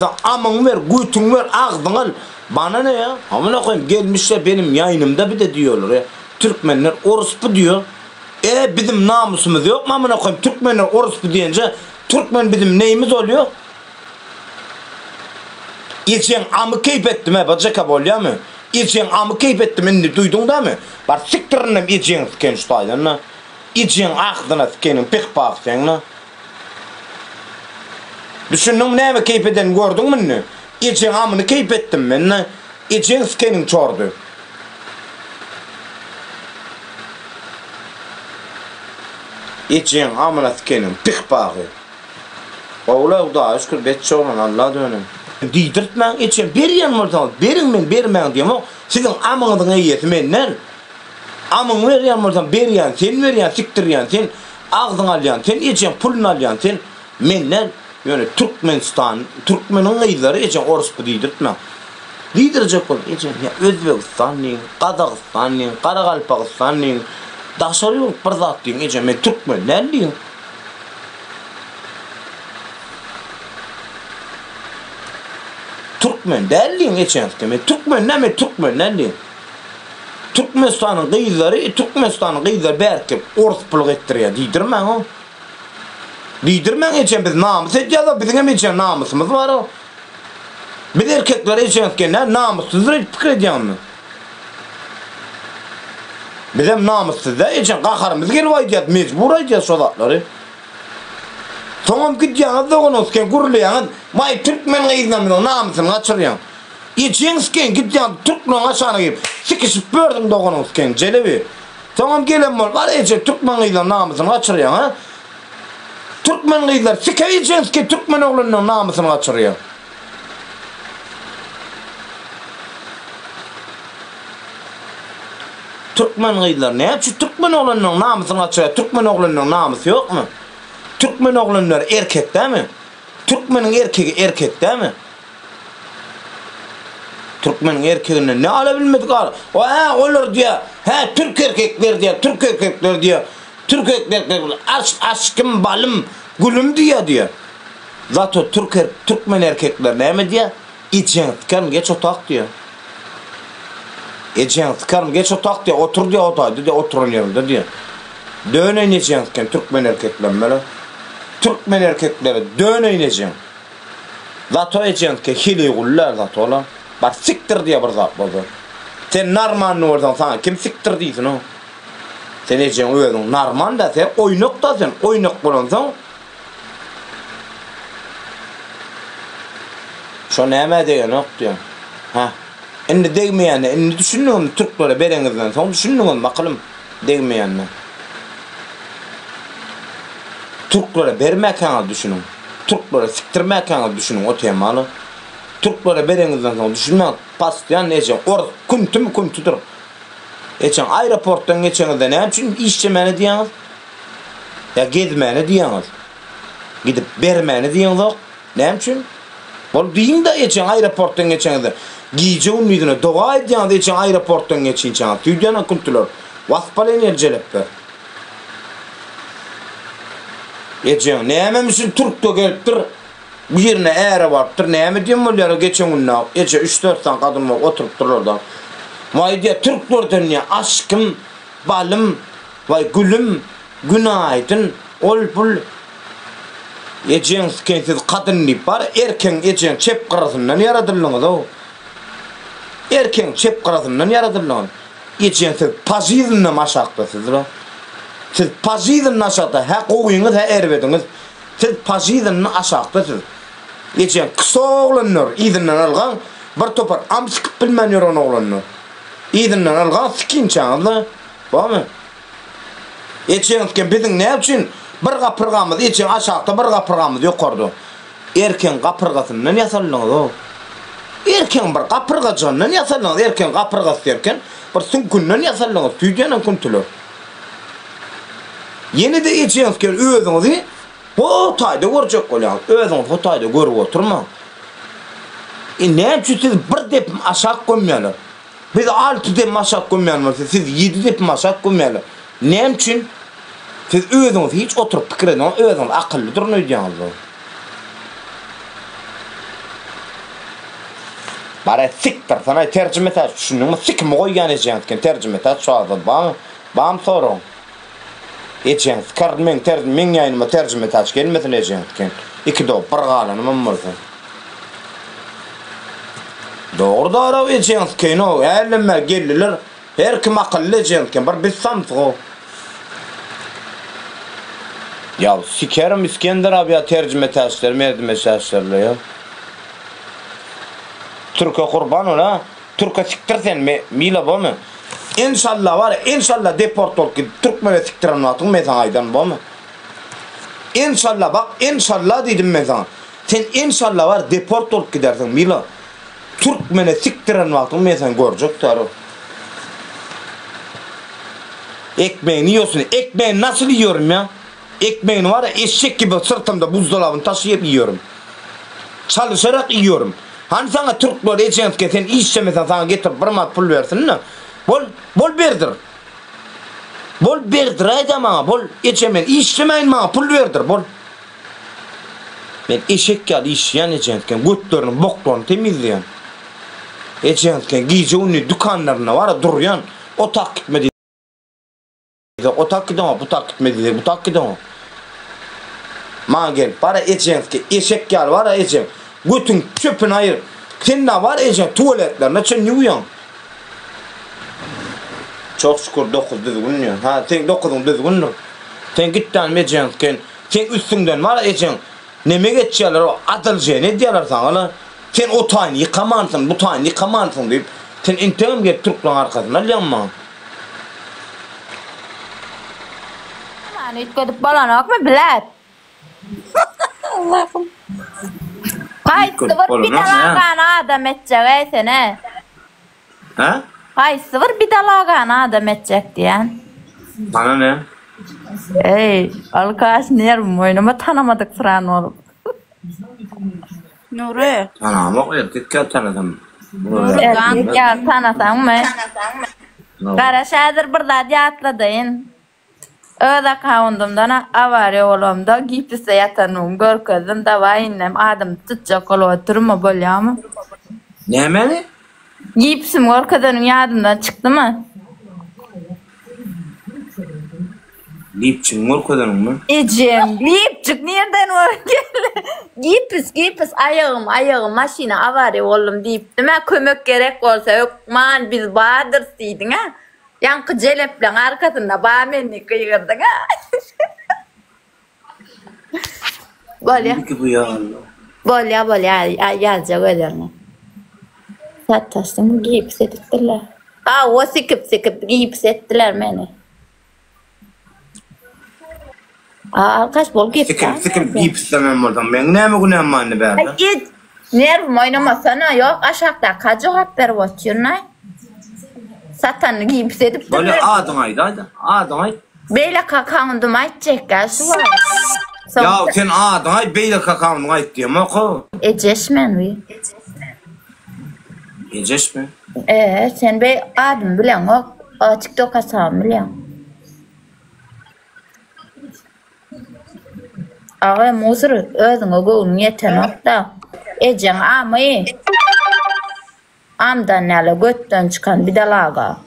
Amyňy ber, götüňi ber, agzyňy al. Bana ne ya? Amına koyayım gelmişler benim yayınımda bir de diyorlar ya. Türkmenler orospu diyor. E bizim namusumuz yok mu amına koyayım? Türkmenler orospu deyince Türkmen bizim neyimiz oluyor? Ejeň amy keýp etdim he bajaka bolýamy? Ejeň amy keýp etdim indi duýduň damy? Bar sikdirinem ejeňi siken şu taýdan da. Ejeň agzyna sikeniň pih-pah seň da. Düşündiňmi näme keýp edenimi gördüňmi indi? Ejeň amyny keýp etdim men da. Ejeň sikeniň çordy. Ejeň amyna sikeniň pih-pahy. Gowula Hudaýa şükür betçe oglan Alla döneýin. Diýdirtmäň ejem berýän bolsaňyz beriň men bermäň diýemok siziň amyňyzyň eýesi men däl. Amyňy berýän bolsaň berýän sen berýän sikdirýän sen agzyňa alýan sen ejeň puluny alýan sen men däl ýöne Türkmenistan türkmeniň gyzlary ejeň orspy diýdirtmäň. Diýdirjek bolup ejeň ýa Özbegistan diýiň Gazagystan diýiň Garagalpagystan diýiň daşary ýurt bir zat diýiň ejem men türkmen däl diýiň. Türkmen däl diýiň eçensikä men türkmen däl men türkmen däl diýiň. Türkmenistanyň gyzlary Türkmenistanyň gyzlary bärik gelip orspylyk etdirýär diýdirmäň o. Diýdirmäň ejem biz namys edýäs o biziňem eje namysymyz bar o. Biz erkekler eçensikä nä namyssyzdyr edip pikir edýäňmi? Bizem namyssyz däl ejem gaharymyz gelip aýdýas mejbur aýdýas şo zatlary. Soňam gidýäňiz doganyňyz ken gürleýäňiz, waý türkmen gyzyna munuň namysyny gaçyrýaň. Ejeň siken gidýäň türkmeniň aşagyna girip sikişip bördüň doganyňyz ken jelebi. Soňam gelen bolup ar eje türkmen gyzyna namysyny gaçyrýaň ha. Türkmen gyzlar sike ejeň siken türkmen oglanynyň namysyny gaçyrýaň. Türkmen gyzlary näme üçin türkmen oglanlaryň namysyny gaçyrýar türkmen oglanlaryň namysy ýokmy? Türkmen oglanlary erkek dämi? Türkmeniň erkegi erkek dämi? Türkmeniň erkeginden ne ala bilmedik al. O hä olar diýä, hä türk erkekleri diýä, türk erkekleri diýä. Türk erkekleri aş aşkym balym gülüm diýä diýä. Zato türk er türkmen erkekleri näme diýä? Ejeňi sykaryn geç otak diýä. Ejeňi sykaryn geç otak diýä, otur diýä otaýda diýä oturan ýeriňde diýä. Döneýin ejeňi sykan türkmen erkekleri mele. Türkmen erkekleri döneýin ejeň. Zato ejeňi sykan heleý gul däl zato olam. Bar sikdir diýä bir zat bolsa. Sen narmanny bolsaň saňa kim sikdir diýsin o. Sen ejeň özüň narman da sen oýnak da sen oýnak bolansoň Şo nämä degenok diýen. Hä. Indi degmeýände indi düşündiňizmi türklere bereňizden soň düşündiňizmi akylym degmeýände. Türklere bermäkäňiz düşüniň. Türklere sikdirmäkäňiz düşüniň o temaly. Türklere bereňizden soň düşünmäň pastyýan ejeň orus küntümi küntüdir. Ejeň aeroportdan geçeňizde näme üçin işjemäne diýýäňiz? Ýa gezmäne diýýäňiz. Gidip bermäne diýeňzok. Näme üçin? Bol diýiň-de ejeň aeroportdan geçeňizde. Gije-gündizine doga edýäňiz ejeň aeroportdan geçinçäňiz. Tüýdýän küntüler. Waspaleniýeli jelepler. Ejeň nämemişin türkde gelipdir. Birine äre barypdyr. Näme diýen bolýar geçen günde eje üç-dört sany gadyn bolup oturypdyrlar-da. Waý diýýär türklerden diýýär aşkym, balym, Waý gülüm, günaýdyn, ol bul Ejeň siken siz kadyn diýip bar, erkegiň ejeň çep gyrasyndan ýaradyldyňyz-ow. Erkegiň çep gyrasyndan ýaradyldyňyz. Ejeň siz pažizmden aşakda siz-la. Siz pažizmden aşakda, hä gowyňyz, hä erbediňiz. Siz pažizmden aşakda siz. Ejeň kysy oglanlar yzyndan ylgaň, bir topar am sikip bilmän ýören oglanlar. Yzyndan ylgaň sikinçäňiz-la. Barmy? Ejeňizken biziň näme üçin bir gapyrgamyz ejeň aşakda bir gapyrgamyz ýokarda? Erkegiň gapyrgasyndan ýasaldyňyz-ow. Erkegiň bir gapyrgajygyndan ýasaldyňyz, erkegiň gapyrgasy erken bir süňkünden ýasaldyňyz, tüýdýänem küntüler. Ýene-de ejeňizken özüňizi hotaýda görjek bolýaňyz, özüňizi hotaýda görüp oturmaň. E näme üçin sizi bir depim aşak gömýärler? Biz alty depim aşak gömýän bolsa, siz ýedi depim aşak gömýärler. Näme üçin? Siz özüňiz hiç oturyp pikir ediň, özüňiz akyllydyryn öýdýäňiz. Bara sikdir sana terjime täç düşündiňmi sikimi goýýan ejeň siken terjime täç şu azda bamy bamy soragyň ejeň sikar meň ter meň ýaýnyma terjime täç gelmesin ejeň siken iki dop bir galanymam bolsa dogry daraw ejeň sikeýinow hälem geldiler Her kim akylly ejeň siken bir biz samsygow. Ýa sikerim Iskender abi ýa terjime täçler merdime çäçlerle ýa. Türke gurban ol ha. Türke sikdir sen me Mila bomy. Enşalla bar enşalla deport bolup gidip türkmene sikdiren wagtyň men saňa aýdan bomy. Enşalla bak enşalla diýdim men saňa. Sen enşalla bar deport bolup gidersiň Mila. Türkmene sikdiren wagtyň men seni görjek däl. Ekmeğini yiyorsun. Ekmeğini nasıl yiyorum ya? Ekmeğini var ya eşek gibi sırtımda buzdolabını taşıyıp yiyorum. Çalışarak yiyorum. Hani sana Türkler ejenske sen işlemesen sana getirip bir mat pul versin de. Bol, bol berdir. Bol berdir aýda maňa, bol eje men işlemeýin maňa pul berdir, bol. Men eşek ýaly işleýän ejeňsken götlerini boklaryny temizleýän. Ejeňsken gije gündiz dükanlarynda bara durýan. O tak gitme diýse o tak gideňok, bu tak gitme diýse bu tak gideňok. Maňa gelip bara ejeňsken eşek ýaly bara ejeň götüň çöpüni aýyr. Sen da bar ejeň tuwaletlerine çenli ýuwýaň. Çok şükür dokuz düzgün diýýän. Ha seň dokuzyň düzgündir. Sen git danym ejeňsken Seň üstüňden bar ejeň neme geçýärler o adalženi edýärler saňa la sen o taýyny ýykamansyň bu taýyny ýykamansyň diýip sen integem gelip türkleriň arkasyny alýaň maňa. Many üýtgedip bolanokmy bilet. Allahym. Haýsy bir bidalagany adam etjek-eý sen-e? Hä? Haýsy bir bidalagany adam etjek diýýän. Saňa ne? Eý, alkaş nerwim oýnama tanamadyk syran bolup. Nury. Tanamok erkek ýaly tanasam. Nury Erkek ýaly tanasaňmy? Garaş häzir bir zat ýatladaýyn. Öz akawundymdan awariýa bolamda gipsde ýatanymy görkezdim dawaý indem adymy tutjak bolup oturma bolýamy. Nämeni? Gipsimi görkezeniň ýadymdan çykdymy? Lipçiňi görkezeniňmi? Ejem lipçik nirden bolup geldi? Gips gips aýagym aýagym maşyna awariýa boldum diýipdim-ä kömek gerek bolsa hökman biz bardyrys diýdiň-ä. Ýaňky jelepleň arkasynda ba men diýip gygyrdyň-a. Bolýa. Indiki bu ýaly. Bolýa bolýa ýazjak özlerine. Sataşdyň gips edipdirler. Hawa sikip sikip gips etdiler meni. Alkaş bol gep. Sikip sikip gipslemen bolsaň meň näme günäm bar indi bärde? Aý git. Nerwim oýnamasana ýok aşakdaka jogap berip otyryn-aý. Satanyny gips edipdir. Bolýa adyňy aýt aýda. Adyňy aýt. Beýleki akkaundymy aýtjakka şu wagt. Ýa sen adyňy aýt beýleki akkaundyňy aýt diýemok-ow. Ejeş men wi. Ejeşmi? Ee, sen beý adymy bileňok. Tiktok hasabymy bilýäň. Aga musur özüňe göwnüň ýetenok-da. Ejeň amy. Amdan ýaly götden çykan bidalaga.